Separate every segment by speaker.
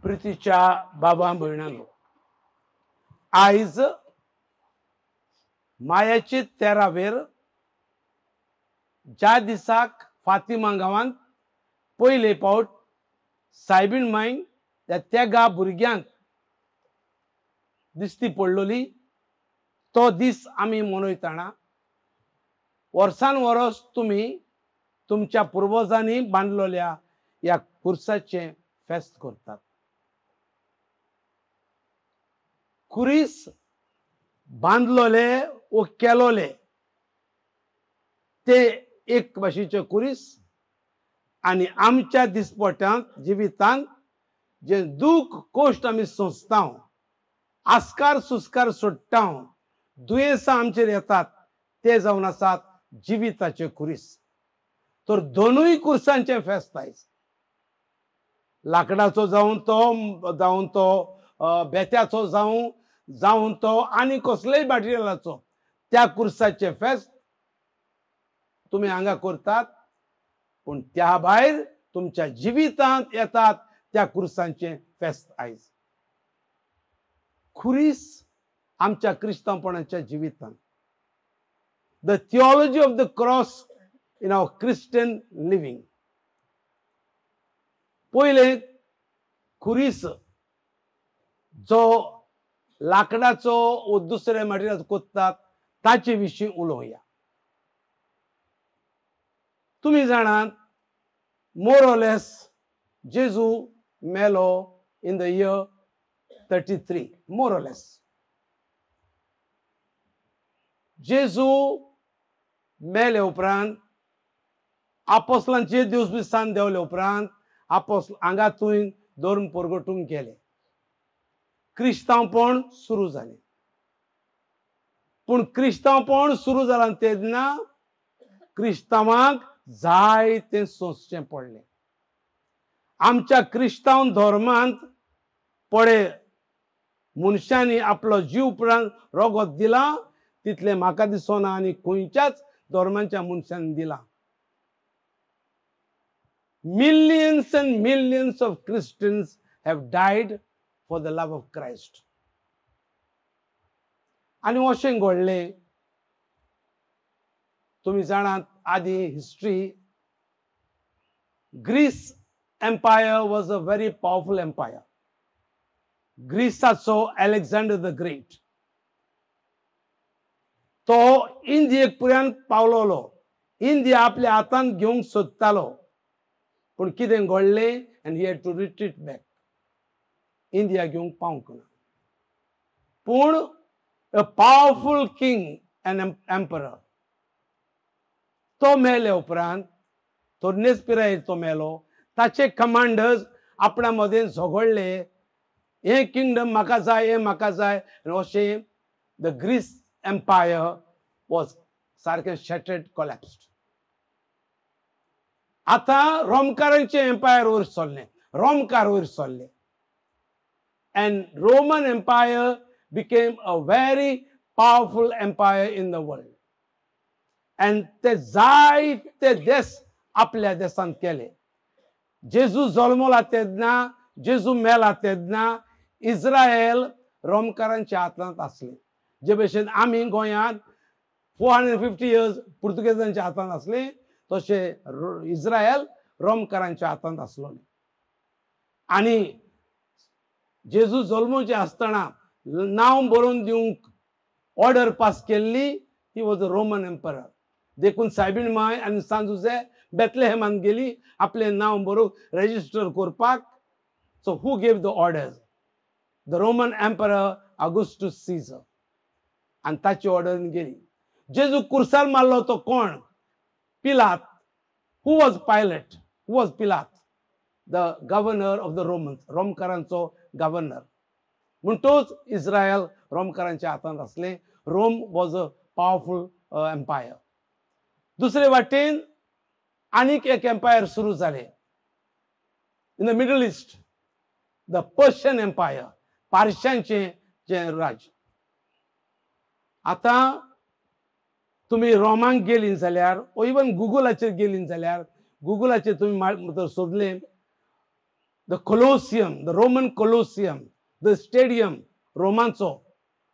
Speaker 1: प्रितीच्या बाबा भयणांनो, आयज मायाची 13 वेर ज्या दिसाक फातिमा गांवांत पयले पावट सायबीण मायन त्या तेगा भुरग्यांक दिसती पडलोली तो दीस आमी मनयतना वर्सान वरस तुमी तुमच्या पुर्वजांनी बांदलेल्या ह्या खुर्साचें फेस्त करतात. खुरीस बांदलोले वो केलोले ते एक भाशेचे खुरीस आनी आमच्या दिसपट्यांत जिवितांत जे दूख कोश्ट आमी सोंसता, आस्कार सुस्कार सोडटा, दुयेंसां आमचेर येतात ते जावन आसात जिविताचे खुरीस. तर दोनूय खुर्सांचें फेस्त आयज, लाकडाचो जावन तो बेत्याचो जावं जावन तो आनी कसलेय मटेरियलाचो, त्या खुर्साचें फेस्त तुमी हांगा करतात. पूण त्या भायर तुमच्या जिवितांत येतात त्या खुर्सांचें फेस्त आयज. खुरीस आमच्या क्रिस्तांवपणाच्या जिवितांत, the theology of the cross in our Christian living. पयलें खुरीस जो लाकडाचो वो दुसऱ्या मटेरियलाचो कोत्तात ताचे विशीं उलोवया. तुमी जाणात, मोर ऑर लेस जेजू मेलो in the year 33, more or less. जेजू मेले उपरांत आपोस्लांचे दिवस बिसान देंवले उपरांत आपोस्ल हांगा थंय धर्म परगटूंक गेले, क्रिस्तांवपण सुरू जालें. पूण क्रिस्तांवपण सुरू जालां तेन्ना क्रिस्तांवांक जाय तें सोंसचें पडलें. आमच्या क्रिस्तांव धर्मांत पळे मनशांनी आपलो जीव उपरांत रगत दिला तितलें म्हाका दिसना आनी खंयच्याच धर्माच्या मनशान दिला. Millions and millions of Christians have died for the love of Christ. आनी अशें घडलें, तुमी जाणात आदी history, Greece empire was a very powerful empire. ग्रीसाचो Alexander the great तो इंडियेक पुऱ्यान पावलोलो, इंडिया आपल्या हातांत घेवंक सोदतालो. पूण कितें घडलें, and he had to retreat back, India घेवंक पावंक ना. पूण a powerful king and emperor तो मेले उपरांत, तरणेच पिरायेर तो मेलो, ताचे कमांडर्स आपणा मदें झगडले, हें किंगडम म्हाका जाय, हें म्हाका जाय, आनी अशें the Greece empire was सारकें शॅटर्ड, कोलॅप्स्ड. आतां रोमकारांचें एम्पायर वयर सरलें, रोमकार वयर सरले, and Roman empire became a very powerful empire in the world. And ते जायते देश आपल्या देशांत केले. जेजू जल्मला तेन्ना, जेजू मेला तेन्ना इस्रायल रोमकारांच्या हातांत आसले. जे भशेन आमी गोंयांत 450 इयर्स पुर्तुगेजांच्या हातांत आसले, तशें इस्रायल रोमकारांच्या हातांत आसलो. आनी जेजू जल्मोचे आसतना नांव बरोवन दिवंक ऑर्डर पास केल्ली, he was a Roman emperor. देखून सायबीण माय आनी सांत जुझे बेथलेहेमान गेली आपलें नांव बरोवन रेजिस्टर करपाक. So who gave the orders? The Roman emperor Augustus Caesar. आनी ताची ऑर्डर गेली. जेजू कुर्सार मारलो तो कोण? पिलात. Who was Pilate? Who was Pilat? The governor of the Romans, रोमकारांचो governor. म्हणटोच Israel रोमकारांच्या हातांत आसलें. Rome was a powerful empire. दुसरे वाटेन आनीक एक एम्पायर सुरू जालें in the Middle East, the Persian empire, पारशांचें जें राज्य. आतां तुमी रोमांक गेलीं जाल्यार ओ इवन गुगलाचेर गेलीं जाल्यार गुगलाचेर तुमी सोदलें The Colosseum, the Roman Colosseum, the stadium रोमांचो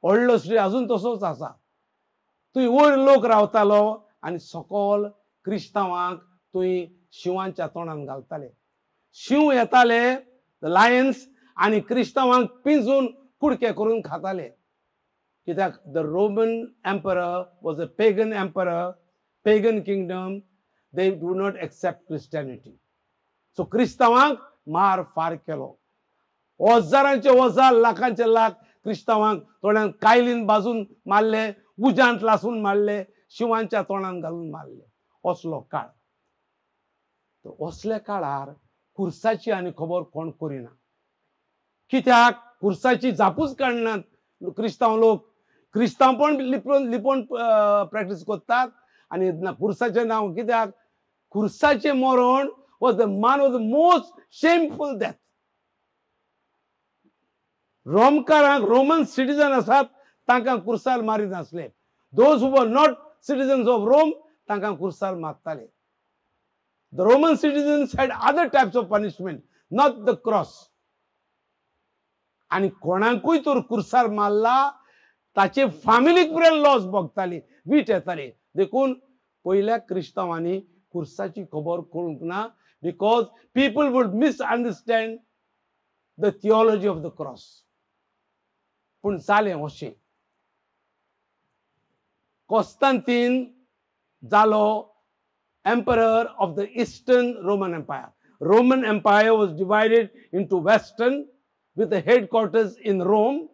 Speaker 1: व्हडलो स्टेडियम अजून तसोच आसा. थंय वयर लोक रावतालो आनी सकल क्रिस्तांवांक थंय शिंवांच्या तोंडान घालताले. शींव येताले, the Lions, आनी क्रिस्तांवांक पिंजून कुडके करून खाताले. कित्याक the Roman emperor was a pagan emperor, pagan kingdom, they do not accept Christianity. So क्रिस्तांवांक मार फार केलो. हजारांचे हजार, लाखांचे लाख क्रिस्तांवांक थोड्यांक कायलीन बाजून मारले, उज्यांत लासून मारले, शिंवांच्या तोंडान घालून मारले. असलो काळ. असल्या काळार कुर्साची आनी खबर कोण करिना. कित्याक कुर्साची जापूच काडनात क्रिस्तांव लोक. क्रिस्तांवपण लिपोवन लिपोवन प्रॅक्टीस करतात आनी कुर्साचें नांव. कित्याक कुर्साचें मरण was the man was the most shameful death. रोमकारांक, Roman citizen आसात तांकां कुर्सार मारीत नासले. Those who were not citizens of Rome तांकां कुर्सार मारताले. The Roman citizens had other types of punishment, not the cross. आनी कोणाकूय तर कुर्सार मारला ताचे फामिलीक पर्यंत लॉस भोगताली, वीट येताली. देखून पयल्या क्रिस्तांवांनी कुर्साची खबर करूंक ना, because people would misunderstand the theology of the cross. पूण जालें अशें, कॉन्स्टंटीन जालो emperor of the Eastern Roman Empire. Roman Empire was divided into Western with the headquarters in Rome,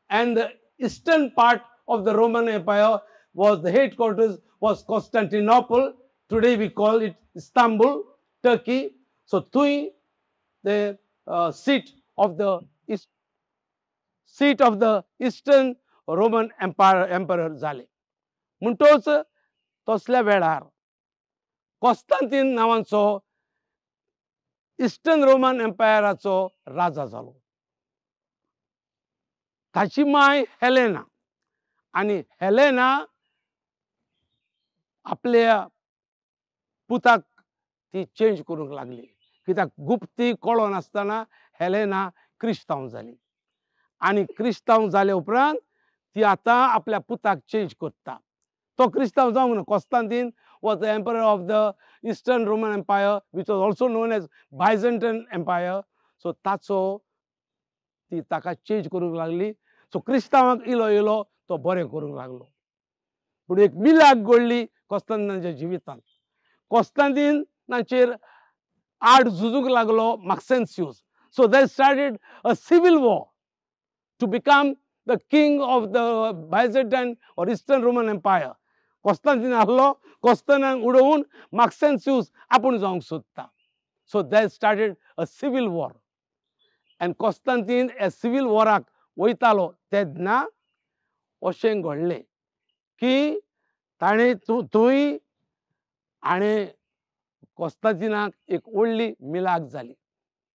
Speaker 1: and the eastern part of the Roman Empire was the headquarters was Constantinople. Today we call it Istanbul, Turkey. So Tui, the seat of the east, seat of the Eastern Roman Empire emperor जाले. म्हणटोच तसल्या वेळार कॉन्स्टंटीन नांवांचो eastern Roman एम्पायराचो राजा जालो. ताची माय Helena, आनी Helena आपल्या पुताक ती change करूंक लागली. कित्याक गुप्ती कळोन आसतना हेलेना क्रिस्तांव जाली आनी क्रिस्तांव जाले उपरांत ती आतां आपल्या पुताक चेंज करता. तो क्रिस्तांव जावंक ना. Constantine was the emperor of the Eastern Roman Empire, which was also known as Byzantine Empire. So ताचो ती ताका चेंज करूंक लागली. सो क्रिस्तांवांक इलो इलो तो बरें करूंक लागलो. पूण एक मिलाक घडली कॉन्स्टंटीनाच्या जिवितांत. कॉन्स्टंटीनाचेर आड झुजूंक लागलो Maxentius. So they started a civil war to become the king of the Byzantine or Eastern Roman Empire. Constantine आहलो, कॉन्स्टंटीनाक उडोवन मॅक्सेन्सियस आपूण जावंक सोदता. So they started a civil war. And Constantine हे सिवील वॉराक वयतालो तेन्ना अशें घडलें की ताणें थंय हाणें कॉन्स्टंटीनाक एक व्हडली मिलाग जाली.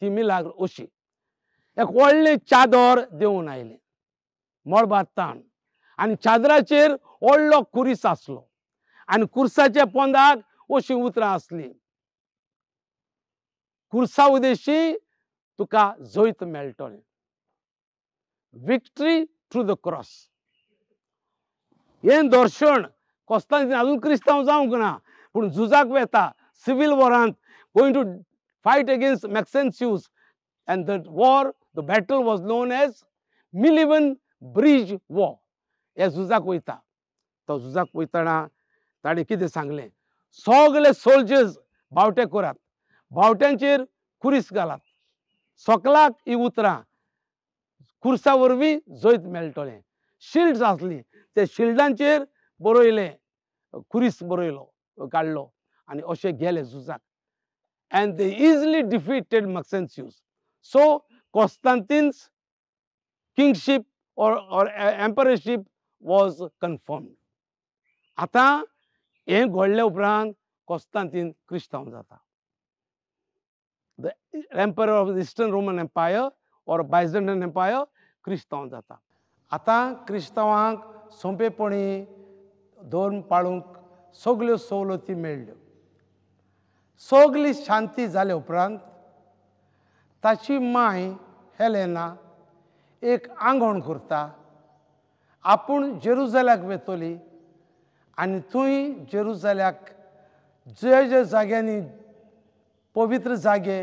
Speaker 1: ती मिलाग अशी, एक व्हडलें चादर देंवून आयलें मळबांत ताण, आनी चादराचेर व्हडलो कुरीस आसलो आनी कुर्साच्या पोंदाक अशीं उतरां आसलीं, कुर्सा उदेशी तुका जैत मेळटलें, विक्ट्री थ्रू the cross. हें दर्शन कॉन्स्टंटीन अजून क्रिस्तांव जावंक ना, पूण झुजाक वेता civil वॉरांत, going to fight against Maxentius, and the war, the battle was known as Milvian Bridge War. हे झुजाक वयता. तो झुजाक वयतना ताणें कितें सांगलें, सगळे सोल्जर्स बावटे करात, बावट्यांचेर कुरीस घालात, सकलाक ही उतरां कुर्सा वरवीं जैत मेळटलें. शिल्ड्स आसली, ते शिल्डांचेर बरयलें, कुरीस बरयलो काडलो आनी अशें गेले झुजाक. And they easily defeated Maxentius. So Constantine's kingship or emperorship was confirmed. आतां हें घडले उपरांत कॉन्स्टंटीन क्रिस्तांव जाता. The emperor of the Eastern Roman Empire or Byzantine Empire क्रिस्तांव जाता. आतां क्रिस्तांवांक सोंपेपणी धर्म पाळूंक सगल्यो सवलती मेळ्ळ्यो. सगली शांती जाले उपरांत ताची माय हेलेना एक आंगवण करता, आपूण जेरुजल्याक वेतली आनी थंय जेरुजल्याक जे जे जाग्यांनी पवित्र जागे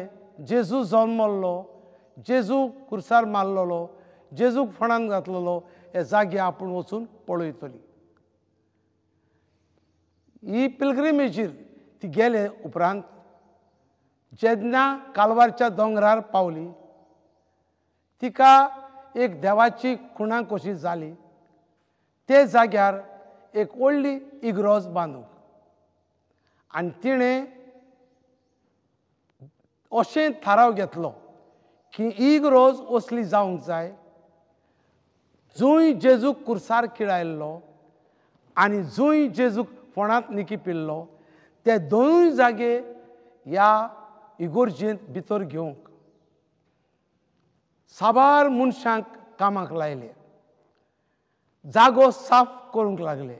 Speaker 1: जेजू जल्मल्लो, जेजू कुर्सार मारलेलो, जेजूक फोंडान घातलेलो, हे जागे आपूण वचून पळयतली. ही पिलग्रिमेजीर ती गेले उपरांत जेन्ना कालवारच्या दोंगरार पावली तिका एक देवाची खुणा कशी जाली. ते जाग्यार एक व्हडली इग्रोज बांदूंक आनी तिणें अशें थाराव घेतलो की इग्रोज असली जावंक जाय जंय जेजूक कुर्सार किळायल्लो आनी जंय जेजूक फोंडांत निकिपिल्लो ते दोनूय जागे ह्या इगोर्जेंत भितर घेवंक साबार मनशांक कामाक लायले, जागो साफ करूंक लागले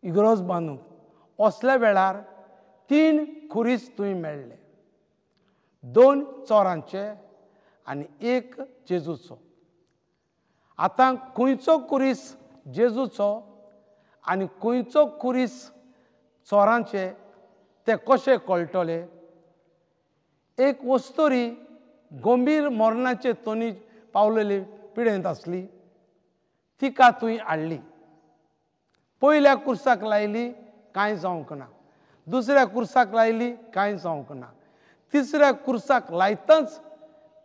Speaker 1: इग्रोज बांदूंक. असल्या वेळार 3 खुरीस थंय मेळ्ळे, 2 चोरांचे आनी 1 जेजूचो. आतां खंयचो खुरीस जेजूचो आनी खंयचो खुरीस चोरांचे ते कशे कळटले? एक वस्तुरी गंभीर मरणाचे तोनी पावलेली पिडेंत आसली, तिका थंय हाडली. पयल्या कुर्साक लायली, कांय जावंक ना. दुसऱ्या कुर्साक लायली, कांय जावंक ना. तिसऱ्या कुर्साक लायताच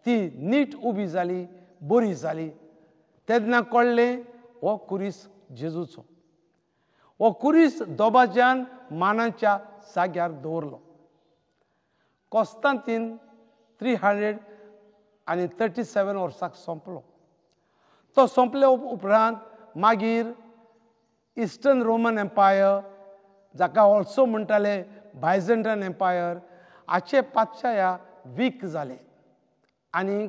Speaker 1: ती नीट उबी जाली, बरी जाली. तेन्ना कळ्ळें हो खुरीस जेजूचो. हो खुरीस दोबाज्यान मानाच्या जाग्यार दवरलो. कोस्तांतीन 337 वर्साक सोंपलो. तो सोंपले उपरांत मागीर इस्टर्न रोमन एम्पायर, जाका ऑल्सो म्हणटाले बायझेंटन एम्पायर, हाचे पातशाया वीक जाले आनी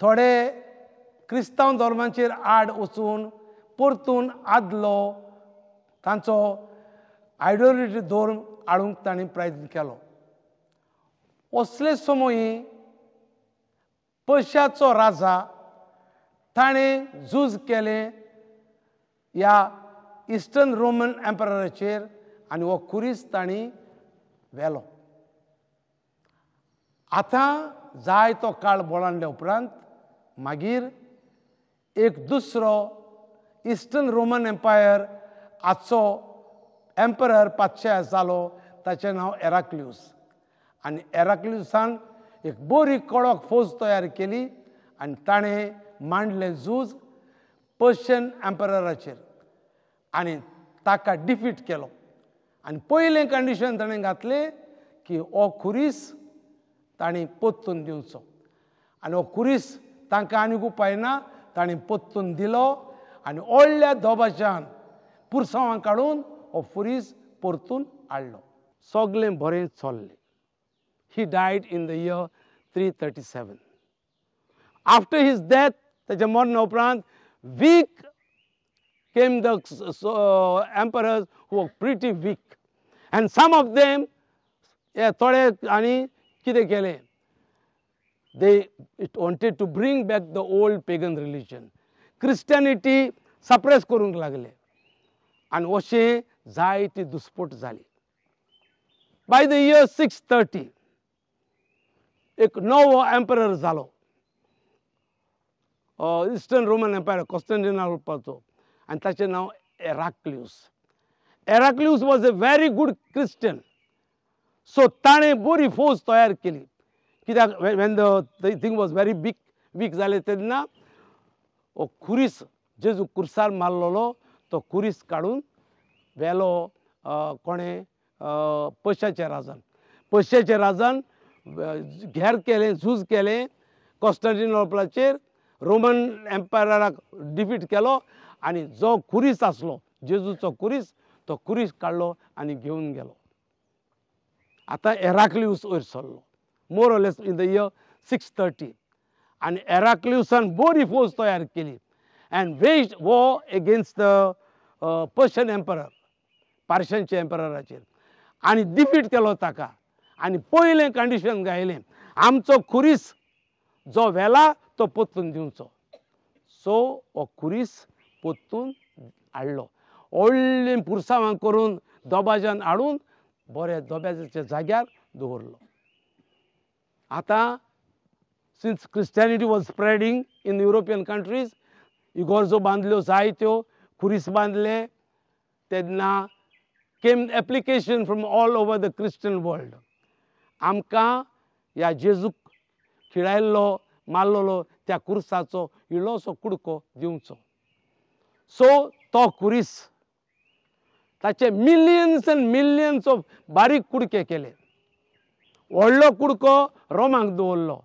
Speaker 1: थोडे क्रिस्तांव धर्माचेर आड वचून परतून आदलो तांचो आयडोलिटी धर्म हाडूंक तांणी प्रयत्न केलो. असले समयी पयशाचो राजा ताणें झूज केलें ह्या इस्टर्न रोमन एम्परराचेर आनी हो खुरीस तांणी व्हेलो. आतां जाय तो काळ बोळांडल्या उपरांत मागीर एक दुसरो इस्टर्न रोमन एम्पायर हाचो एम्परर पातशाह जालो, ताचें नांव एराक्लियूस. आनी एराक्लियूसान एक बरी कडक फौज तयार केली आनी ताणें मांडलें झूज पर्शियन एम्परराचेर आनी ताका डिफीट केलो. आनी पयलें कंडिशन ताणें घातलें की हो खुरीस तांणी पोत्तून दिवचो आनी हो खुरीस तांकां आनीक उपाय ना, तांणी पोत्तून दिलो आनी व्हडल्या दोबाच्यान पुरसांवां काडून हो खुरीस परतून हाडलो. सगळें बरें चल्लें. He died in the year 337. After his death, ताच्या मरणा उपरांत weak came the emperors who were pretty weak. And some of them, थोडे आनी कितें केलें, they wanted to bring back the old pagan religion. Christianity suppress करूंक लागले आनी अशें जायती दुस्पोट जाली. By the year 630 एक नवो एम्परर जालो, इस्टर्न रोमन एम्पायर कॉन्स्टंटिनोपलचो, आनी ताचें नांव Heraclius. Heraclius was a very good Christian. So ताणें बरी फौज तयार केली. कित्याक when the thing was very big weak जालें तेन्ना हो खुरीस जेजू कुर्सार मारलेलो तो खुरीस काडून व्हेलो कोणें पयशाच्या राजान. पयशाच्या राजान घेर केलें, झूज केलें कॉन्स्टंटिनोपलाचेर, रोमन एम्पायराक डिफीट केलो आनी जो खुरीस आसलो जेजूचो खुरीस तो खुरीस काडलो आनी घेवन गेलो. आतां एराक्लियूस वयर सरलो more or less in the year 630 आनी एराक्लियूसान बरी फौज तयार केली and waged war against the Persian emperor, पार्शियनच्या एम्परराचेर, आनी डिफीट केलो ताका. आनी पयलें कंडिशन घायलें, आमचो खुरीस जो व्हेला तो पोत्तून दिवचो. सो हो खुरीस पोत्तून हाडलो, व्हडलीं पुरसांवां करून दोबाज्यान हाडून बऱ्या दोब्याच्या जाग्यार दवरलो. आतां since Christianity was spreading in European countries, इगोर्जो बांदल्यो जायत्यो, खुरीस बांदले. तेन्ना came application from all over the Christian world, आमकां ह्या जेजूक खिळायल्लो मारलेलो त्या खुर्साचो इल्लोसो कुडको दिवचो. सो तो खुरीस ताचे मिलियन्स एंड मिलियन्स ऑफ बारीक कुडके केले. व्हडलो कुडको रोमाक दवरलो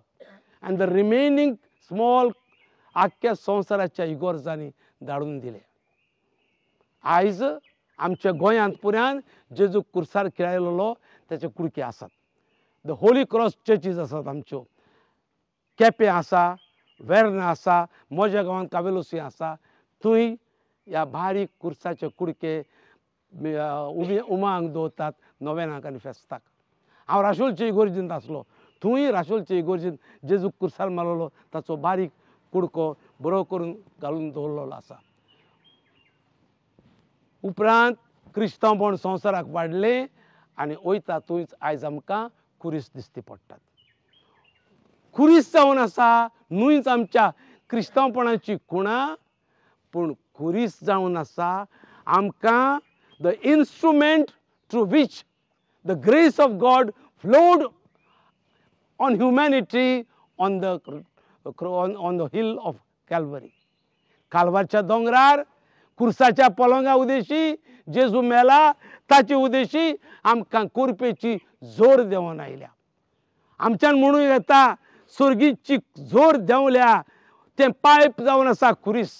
Speaker 1: आनी the remaining small आख्ख्या संवसाराच्या इगोर्जांनी धाडून दिले. आयज आमच्या गोंयांत पुऱ्यान जेजूक खुर्सार खिळायलेलो ताचे कुडके आसात. The Holi cross churches आसात आमच्यो, केपें आसा, वेर्ना आसा, म्हज्या गांवांत कावेलोसी आसा, थंय ह्या बारीक खुर्साचे कुडके उमांक दवरतात नोवेनाक आनी फेस्ताक. हांव राशोलचे इगोर्जींत आसलो, थंय राशोलचे इगोर्जींत जेजूक खुर्सार मारलेलो ताचो बारीक कुडको बरो करून घालून दवरलेलो आसा. उपरांत क्रिस्तांवपण संवसाराक वाडलें आनी वयता थंयच आयज आमकां खुरीस दिसती पडटात. खुरीस जावन आसा न्हूच आमच्या क्रिस्तांवपणाची खुणा, पूण खुरीस जावन आसा आमकां the instrument through which the grace of God flowed on humanity on the hill of Calvary. कालवारच्या दोंगरार खुर्साच्या पलंगा उदेशी जेजू मेला ताचे उदेशी आमकां कुरपेची जोर देंवन आयल्या. आमच्यान म्हणूं येता स्वर्गीची जोर देंवल्या तें पायप जावन आसा खुरीस.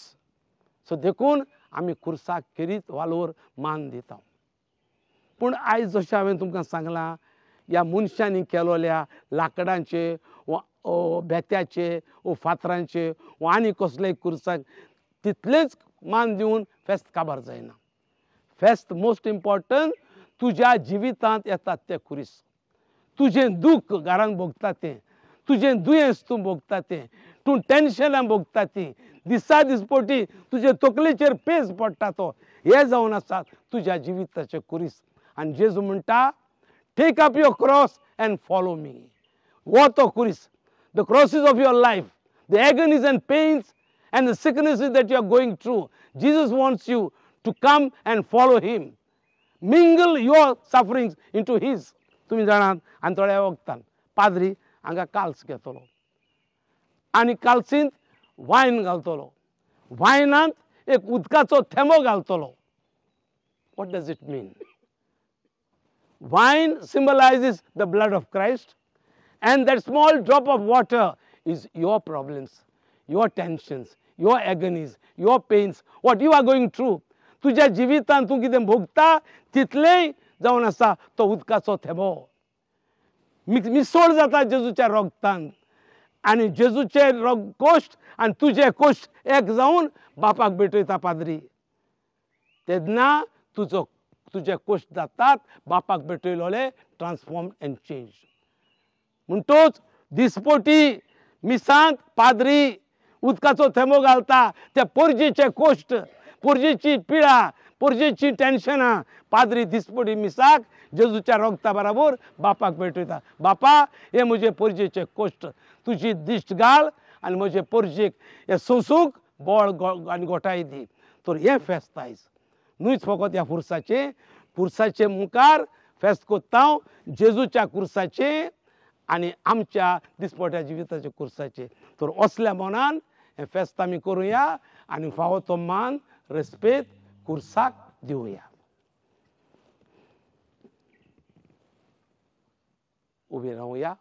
Speaker 1: सो देखून आमी खुर्साक खेरीत वालोर मान दिता. पूण आयज जशें हांवें तुमकां सांगलां, ह्या मनशांनी केलोल्या लांकडांचे वा बेत्याचे वा फातरांचे वा आनी कसलेय खुर्साक तितलेंच मान दिवन फेस्त काबार जायना. फेस्त मोस्ट इम्पॉर्टंट तुज्या जिवितांत येतात ते खुरीस, तुजें दूख घरान भोगता तें, तुजें दुयेंस तूं भोगता तें, तूं टेन्शनां भोगता तीं, दिसा दिसपटी तुजे तकलेचेर पेज पडटा तो, हे जावन आसा तुज्या जिविताचे खुरीस. आनी जेजू म्हणटा, take up your cross and follow me. हो तो खुरीस, the crosses of your life, the agonies and pains and the sicknesses that you are going through. Jesus wants you to come and follow him. Mingle your sufferings into his. तुमी जाणात आनी थोड्या वखदान पाद्री हांगा calls घेतलो आनी काल्सींत वायन घालतलो, वायनांत एक उदकाचो थेंबो घालतलो. What does it mean? Wine symbolizes the blood of Christ and that small drop of water is your problems, your tensions, your agonies, your pains, what you are going through. तुज्या जिवितांत तूं कितें भोगता तितलेंय जावन आसा तो उदकाचो थेंबो मिसोळ जाता जेजूच्या रोगतान आनी जेजूचे कोश्ट आनी तुजे कोश्ट एक जावन बापाक भेटयता पाद्री. तेन्ना तुजो तुजे कोश्ट जातात बापाक भेटयलोले ट्रान्सफॉर्म एंड चेंज. म्हणटोच दिसपोटी मिसांत पाद्री उदकाचो थेंबो घालता त्या पोरजेचे कोश्ट, पोरजेची पिळा, पोरजेची टेन्शनां पाद्री दिसपटी मिसाक जेजूच्या रोगता बराबर बापाक भेटयता. बापा हे म्हजे पोरजेचे कोश्ट, तुजी दिश्ट घाल आनी म्हजे पोरजेक हे सोंसूंक बळ आनी गोठाय दी. तर हें फेस्त आयज न्हूच फकत ह्या खुर्साचें, खुर्साचे मुखार फेस्त कोत्ता हांव जेजूच्या खुर्साचें आनी आमच्या दिसपट्या जिविताच्या खुर्साचें. तर असल्या मनान हें फेस्त आमी करुया आनी फावो तो मान रेस्पेद खुर्साक दिवया. उबी रावया,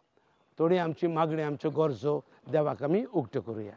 Speaker 1: थोडी आमची मागणी आमच्यो गरजो देवाक आमी उक्त्यो करुया.